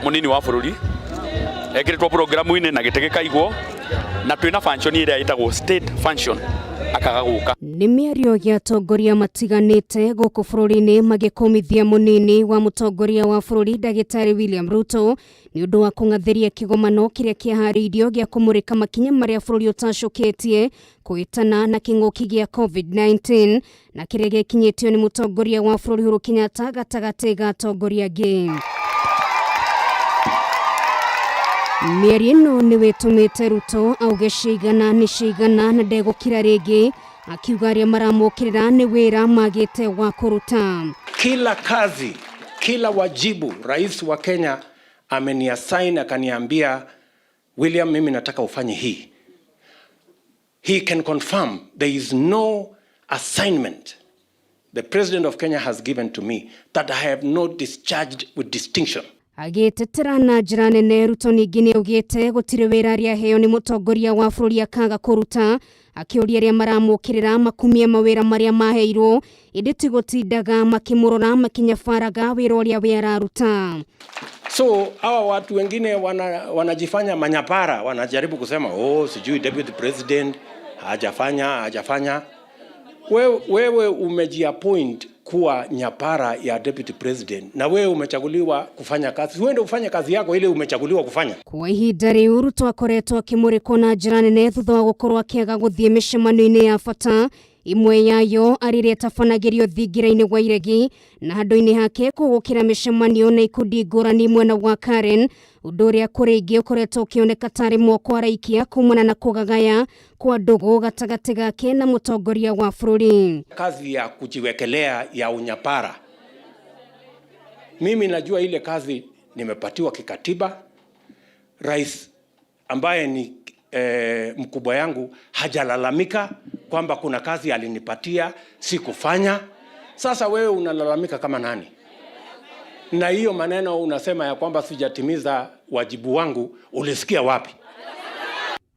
Munini wa bũrũri ekĩrĩtwo programu-inĩ na gĩtĩ gĩkaigwo na twĩna function ĩrĩa ĩtagwo state function akaga gũka. Nĩ mĩario ya atongoria matiganĩte gũkũ bũrũri-inĩ magĩkũmithia mũnini wa mũtongoria wa bũrũri ndagĩtarĩ William Ruto nĩ ũndũ wa kũng'athĩria kĩgomano kĩrĩa kĩaharĩirio gĩa kũmũrĩka makinya marĩa bũrũri ũtacũkĩtie kũhĩtana na kĩng'ũki gĩa COVID-19 na kĩrĩa gĩkinyĩtio nĩ mũtongoria wa bũrũri Uhuru Kenyatta gatagatĩ ga atongoria angĩ. Mĩario ĩno nĩ wĩtũmĩte Ruto auge ciigana nĩ ciigana na ndegũkira rĩngĩ, akiuga arĩa maramũkĩrĩra nĩ wĩra magĩte wa kũruta. Kila kazi, kila wajibu rais wa Kenya ameniassign akaniambia, William, mimi nataka ufanye hii. He can confirm there is no assignment the president of Kenya has given to me that I have not discharged with distinction. Agĩtetera na njĩra nene, Ruto ningĩ nĩ augĩte gũtirĩ wĩra arĩa aheo nĩ mũtongoria wa bũrũri akaga kũruta, akĩũria arĩa maramũkĩrĩra makumie mawĩra marĩa maheirwo ĩndĩ ti gũtindaga makĩmũrora makĩnyabaraga wĩra ũrĩa we araruta. So hawa watu wengine wanajifanya manyapara, wanajaribu kusema, "Oh, sijui deputy president hajafanya hajafanya." Wewe umejiappoint kuwa nyapara ya deputy president na wewe umechaguliwa kufanya kazi. Uende ufanye kazi yako ile umechaguliwa kufanya. Kwa ihinda rĩu Ruto akoretwo akĩmũrĩkwo na njĩra nene thutha wa gũkorwo akĩaga gũthiĩ mĩcemanio-inĩ ya bata, imwe yayo arĩ ĩrĩa ĩtabanagĩrio thingira-inĩ wa Iregi, na handũ-inĩ hake kũgũkĩra mĩcemanio na ikundi ngũrani mwena wa Karen, ũndũ ũrĩa kũrĩ ingĩ ũkoretwo ũkĩoneka tarĩ moko araikia kumana na kũgagaya kwa ndũgũ gatagatĩ gake na mũtongoria wa bũrũri. Kazi ya kujiwekelea ya unyapara. Mimi najua ile kazi nimepatiwa kikatiba. Rais ambaye ni mkubwa yangu hajalalamika kwamba kuna kazi alinipatia sikufanya. Sasa wewe unalalamika kama nani? Na hiyo maneno unasema ya kwamba sijatimiza wajibu wangu, ulisikia wapi?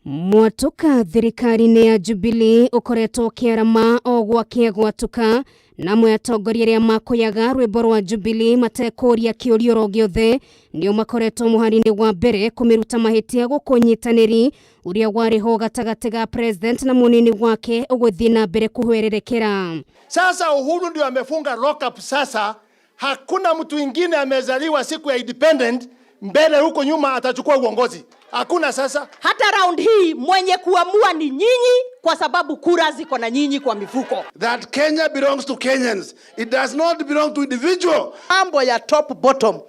Mwatũka thirikari-inĩ ya Jubilee ũkoretwo ũkĩarama o gwakĩa gwatuka, na amwe atongoria arĩa makoyaga rwĩmbo rwa Jubilee matekũria kĩũria oro gĩothe nĩo makoretwo mũhari-inĩ wa mbere kũmĩruta mahĩtia gũkũ ũnyitanĩri ũrĩa warĩ ho gatagatĩ ga president na mũnini wake ũgũthiĩ na mbere kũhwererekera. Sasa Uhuru ndio amefunga lock up. Sasa hakuna mtu mwingine amezaliwa siku ya independent mbele huko nyuma atachukua uongozi. Hakuna sasa. Hata round hii mwenye kuamua ni nyinyi, kwa sababu kura ziko na nyinyi kwa mifuko. That Kenya belongs to Kenyans. It does not belong to individual. Mambo ya top bottom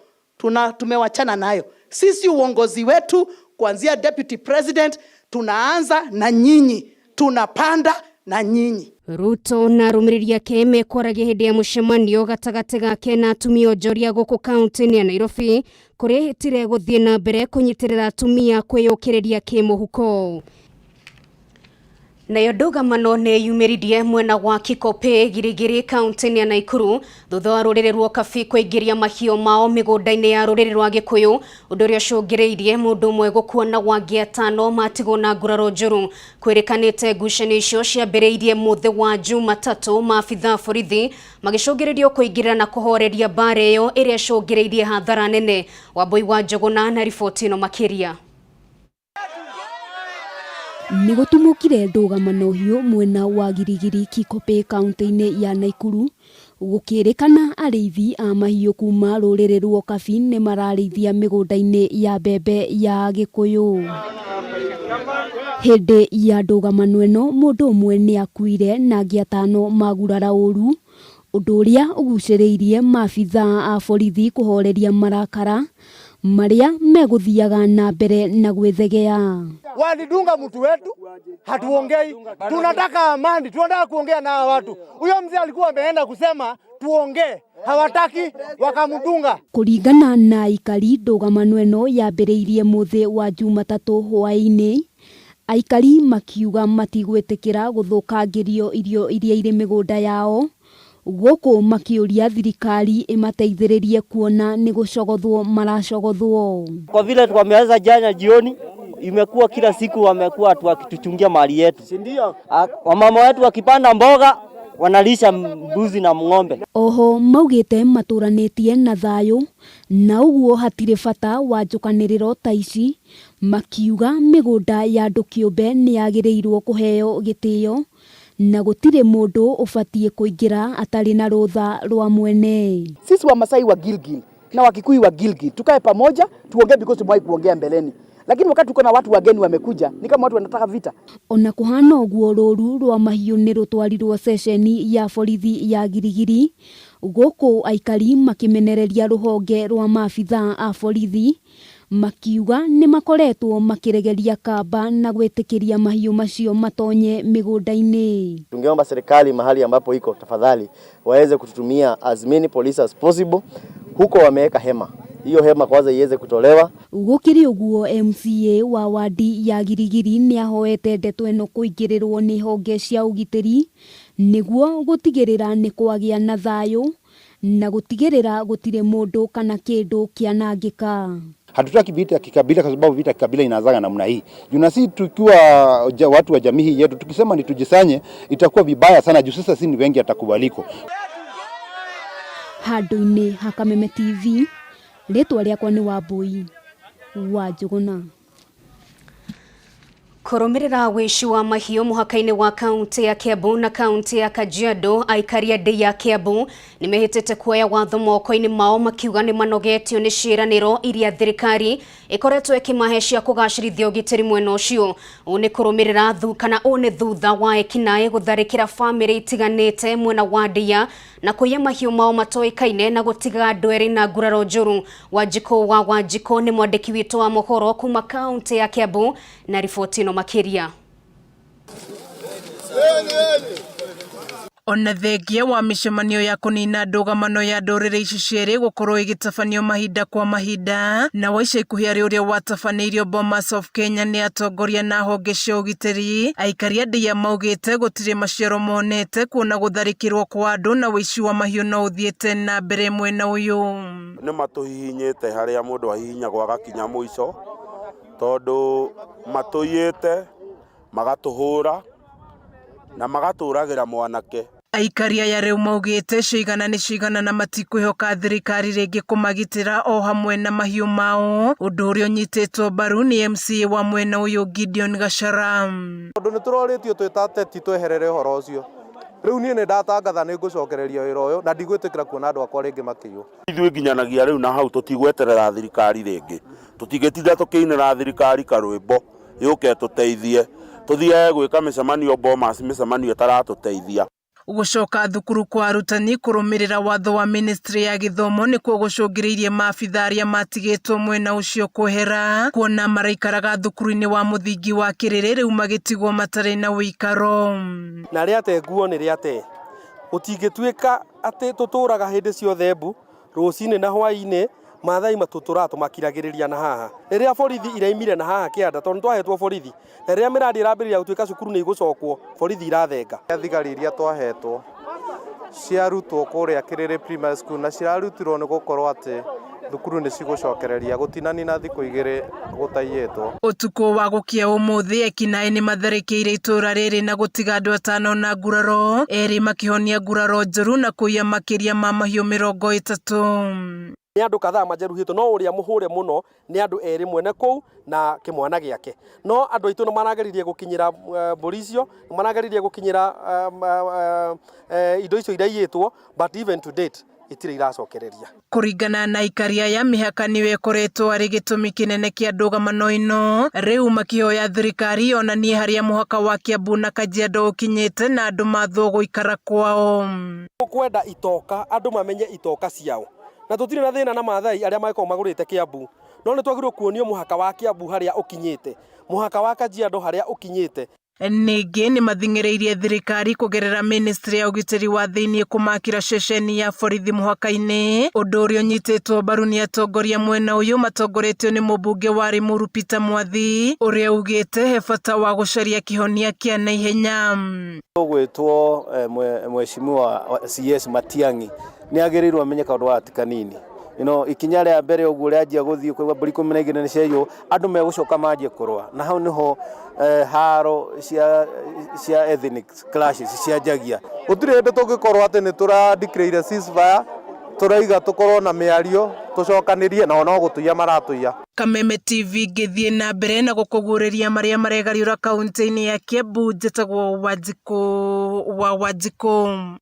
tumewachana nayo. Sisi uongozi wetu kuanzia deputy president tunaanza na nyinyi, tunapanda na nyinyi. Ruto na arũmĩrĩri ake mekwaragia hĩndĩ ya mũcemanio gatagatĩ gake na atumia onjoria gũkũ kaunti-inĩ ya Nairobi, kũrĩa ehĩtire gũthiĩ na mbere kũnyitĩrĩra atumia kwĩyũkĩrĩria kĩmũhuko. Nayo ndũgamano nĩ yumĩririe mwena wa Kikopey Girigiri kaunti-inĩ ya Naikuru thutha wa rũrĩrĩ rwa Kabi kũingĩria mahiũ mao mĩgũnda-inĩ ya rũrĩrĩ rwa Gĩkũyũ, ũndũ ũrĩa ũcũngĩrĩirie mũndũ ũmwe gũkua na wangĩ atano matigwo na nguraro njũru. Kwĩrĩkanĩte ngucanio icio ciambĩrĩirie mũthĩ wa Jumatatũ, maabitha a borithi magĩcũngĩrĩrio kũingĩrĩra na kũhoreria mbara ĩyo ĩrĩa ĩcũngĩrĩirie hathara nene. Wambui wa Njũgũna na riboti ĩno makĩria. Nĩ gũtumũkire ndũgamano hiũ mwena wa Girigiri Kikopey kaunti-inĩ ya Naikuru, gũkĩrĩkana arĩithi a mahiũ kuma rũrĩrĩ rwa Kabi nĩ mararĩithia mĩgũnda-inĩ ya mbembe ya Gĩkũyũ. Hĩndĩ ya ndũgamano ĩno mũndũ ũmwe nĩ akuire na angĩ atano magurara ũru, ũndũ ũrĩa ũgucĩrĩirie maabitha a borithi kũhoreria marakara marĩa megũthiaga na mbere na gwĩthegea. Walidunga mtu wetu, hatuongei. Tunataka amani, tunataka kuongea na hawa watu. Huyo mzee alikuwa ameenda kusema tuongee, hawataki, wakamdunga. Kũringana na aikari, ndũgamano ĩno yambĩrĩirie mũthĩ wa Jumatatũ hwaĩ-inĩ, aikari makiuga matigwĩtĩkĩra gũthũkangĩrio irio iria irĩ mĩgũnda yao, gũkũ makĩũria thirikari ĩmateithĩrĩrie kuona nĩ gũcogothwo maracogothwo. Kwa vile wameanza jana jioni, imekuwa kila siku wamekuwa wakituchungia mali yetu. Si ndio? Wamama wetu wakipanda mboga Wanalisha mbuzi na ng'ombe. Oho maugĩte matũranĩtie na thayũ na ũguo hatirĩ bata wa njũkanĩrĩro ta ici, makiuga mĩgũnda ya andũ kĩũmbe nĩyagĩrĩirwo kũheo gĩtĩo na gũtirĩ mũndũ ũbatiĩ kũingĩra atarĩ na rũtha rwa mwene. Sisi Wamasai wa Gilgil na Wakikuyu wa Gilgil tukae pamoja tuongee, because tumewahi kuongea mbeleni, lakini wakati tuko na watu wageni wamekuja, ni kama watu wanataka vita. Ona kuhana ũguo rũru rwa mahiũ nĩ rũtwarirwo ceceni ya borithi ya Girigiri gũkũ aikari makĩmenereria rũhonge rwa maabithaa a borithi makiuga nĩ makoretwo makĩregeria kamba na gwĩtĩkĩria mahiũ macio matonye mĩgũnda-inĩ. Tungeomba serikali mahali ambapo iko, tafadhali waweze kututumia as many police as possible. Huko wameweka hema, hiyo hema kwanza iweze kutolewa. Gũkĩrĩ ũguo MCA wa wadi ya Girigiri nĩ ahoete ndeto ĩno kũingĩrĩrwo nĩ honge cia ũgitĩri nĩguo gũtigĩrĩra nĩ kwagĩa na thayũ na gũtigĩrĩra gũtirĩ mũndũ kana kĩndũ kĩanangĩka. Hatutaki vita ya kikabila kwa sababu vita ya kikabila inaanzaga namna hii. Juu na sisi tukiwa watu wa jamii hii yetu tukisema ni tujisanye itakuwa vibaya sana juu sasa si ni wengi atakubaliko. Handũ-inĩ ha Kameme TV, rĩtwa rĩakwa nĩ Wambui wa Njũgũna. Kũrũmĩrĩra wĩici wa mahiũ mũhaka-inĩ wa kaunti ya Kiambu na kaunti ya Kajiado, aikari a ndĩ ya Kiambu nĩmehĩtĩte kuoya watho moko-inĩ mao makiuga nĩ manogetio nĩ ciĩranĩro iria thirikari ĩkoretwo ĩkĩmahe cia kũgacĩrithia ũgitĩri mwena ũcio. Ũũ nĩ kũrũmĩrĩra kana ũũ nĩ thutha wa ekinaĩ gũtharĩkĩra bamĩrĩ itiganĩte mwena wa Ndia na kũiya mahiũ mao matoĩkaine na gũtiga andũ erĩ na nguraro njũru. Wanjikũ wa Wanjikũ nĩ mwandĩki witũ wa mohoro kuma kaunti ya Kiambu na riboti ĩno makĩria. Ona thengia wa mĩcemanio ya kũnina ndũgamano ya ndũrĩrĩ ici cierĩ gũkorwo ĩgĩtabanio mahinda kwa mahinda, na wa ica ikuhĩ arĩ ũrĩa watabanĩirio Bomas of Kenya nĩ atongoria na honge cia ũgitĩri, aikari a Ndia maugĩte gũtirĩ maciaro monete kuona gũtharĩkĩrwo kwa andũ na ũici wa mahiũ no ũthiĩte na mbere mwena ũyũ. Nĩ matũhihinyĩte harĩa mũndũ ahihinyagwo agakinya mũico, tondũ matũiyĩte magatũhũra na magatũragĩra mwanake. Aikari aya rĩu maugĩte cigana nĩ cigana na matikwĩhoka thirikari rĩngĩ kũmagitĩra o hamwe na mahiũ mao, ũndũ ũrĩa ũnyitĩtwo mbaru nĩ MCA wa mwena ũyũ Gideon Gachara. Tondũ nĩ tũrorĩtio twĩ ta ateti tweherere ũhoro ũcio. Rĩu niĩ nĩ ndatangatha nĩ ngũcokereria wĩra ũyũ na ndigwĩtĩkĩra kuona andũ akwa rĩngĩ makĩiywo. Ithuĩ nginyanagia rĩu na hau tũtigweterera thirikari rĩngĩ, tũtingĩtinda tũkĩinĩra thirikari karwĩmbo yũke tũteithie, tũthiage gwĩka mĩcemanio Bomas, mĩcemanio ĩtaratũteithia. Gũcoka thukuru kwa arutani kũrũmĩrĩra watho wa ministry ya gĩthomo nĩkuo gũcũngĩrĩirie maabitha arĩa matigĩtwo mwena ũcio kwehera, kuona maraikaraga thukuru-inĩ wa mũthingi wa Kĩrĩrĩ rĩu magĩtigwo matarĩ na ũikaro. Na rĩate nguo nĩ rĩate, gũtingĩtuĩka atĩ tũtũraga hĩndĩ ciothe mbu rũcinĩ na hwaĩ-inĩ, Maathai matũtũraga tũmakiragĩrĩria na haha. Rĩrĩa borithi iraimire na haha kĩanda, tondũ nĩtwahetwo borithi, na rĩrĩa mĩrandi ĩrambĩrĩria gũtuĩka cukuru nĩ igũcokwo, borithi irathenga. Thigari iria twahetwo ciarutwo kũrĩa Kĩrĩrĩ Primary School na cirarutirwo nĩ gũkorwo atĩ thukuru nĩ cigũcokereria gũtinanina thikũ igĩrĩ gũtaiyĩtwo. Ũtukũ wa gũkĩa ũmũthĩ ekinaĩ nĩ matharĩkĩire itũra rĩrĩ na gũtiga andũ atano na nguraro, erĩ makĩhonia nguraro njũru na kũiya makĩria ma mahiũ 30. Nĩ andũ kadhaa majeruhĩtwo, no ũrĩa mũhũre mũno nĩ andũ erĩ, mwene kũu na kĩmwana gĩake. No andũ aitũ nĩ marageririe gũkinyĩra mbũri icio, nĩ marageririe gũkinyĩra indo icio iraiyĩtwo, but even to date itirĩ iracokereria. Kũringana na aikari aya, mĩhaka nĩyo ĩkoretwo arĩ gĩtũmi kĩnene kĩa ndũgamano ĩno, rĩu makĩhoya thirikari yonanie harĩa mũhaka wa Kiambu na Kajiado ũkinyĩte na andũ mathwo gũikara kwao. Kwenda itoka, andũ mamenye itoka ciao. Na tũtirĩ na thĩna na Maathai arĩa mangĩkorwo magũrĩte Kiambu, no nĩ twagĩrĩirwo kuonio mũhaka wa Kiambu harĩa ũkinyĩte, mũhaka wa Kajiado harĩa ũkinyĩte. Ningĩ nĩ mathing'ĩrĩirie thirikari kũgerera ministry ya ũgitĩri wa thĩinĩ kũmakĩra ceceni ya borithi mũhaka-inĩ, ũndũ ũrĩa ũnyitĩtwo mbaru nĩ atongoria mwena ũyũ matongoretio nĩ mũmbunge wa Limuru Peter Mwathi, ũrĩa ugĩte he bata wa gũcaria kĩhonia kĩa naihenya. Ũgwĩtwo mheshimiwa CS Matiang'i nĩ agĩrĩirwo amenye kaũndũ gaka ti kanini. Ikinya rĩa mbere ũguo rĩanjia gũthiĩ ũkaigua mbũri 12 nĩ ciaiywo, andũ megũcoka manjie kũrũa, na hau nĩho haro cia ethnic clashes cianjagia. Gũtirĩ hĩndĩ tũngĩkorwo atĩ nĩ tũra declare ceasefire, tũraiga tũkorwo na mĩario tũcokanĩrie, nao no gũtũiya maratũiya. Kameme TV ngĩthiĩ na mbere na gũkũguũrĩria marĩa maregariũra kaunti-inĩ ya Kiambu. Njĩtagwo Wanjikũ wa Wanjikũ.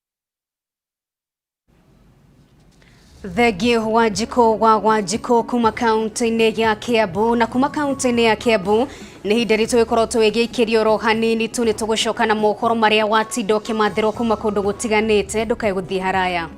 Thengiũ Wanjikũ wa Wanjikũ kuma kaunti-inĩ ya Kiambu. Na kuma kaunti-inĩ ya Kiambu nĩ ihinda ritũ gĩkorwo tũgĩgĩikĩrio oro hanini tu, nĩ tũgũcoka na mohoro marĩa watinda ũkĩmathĩrwo kuma kũndũ gũtiganĩte. Ndũkae gũthiĩ haraya.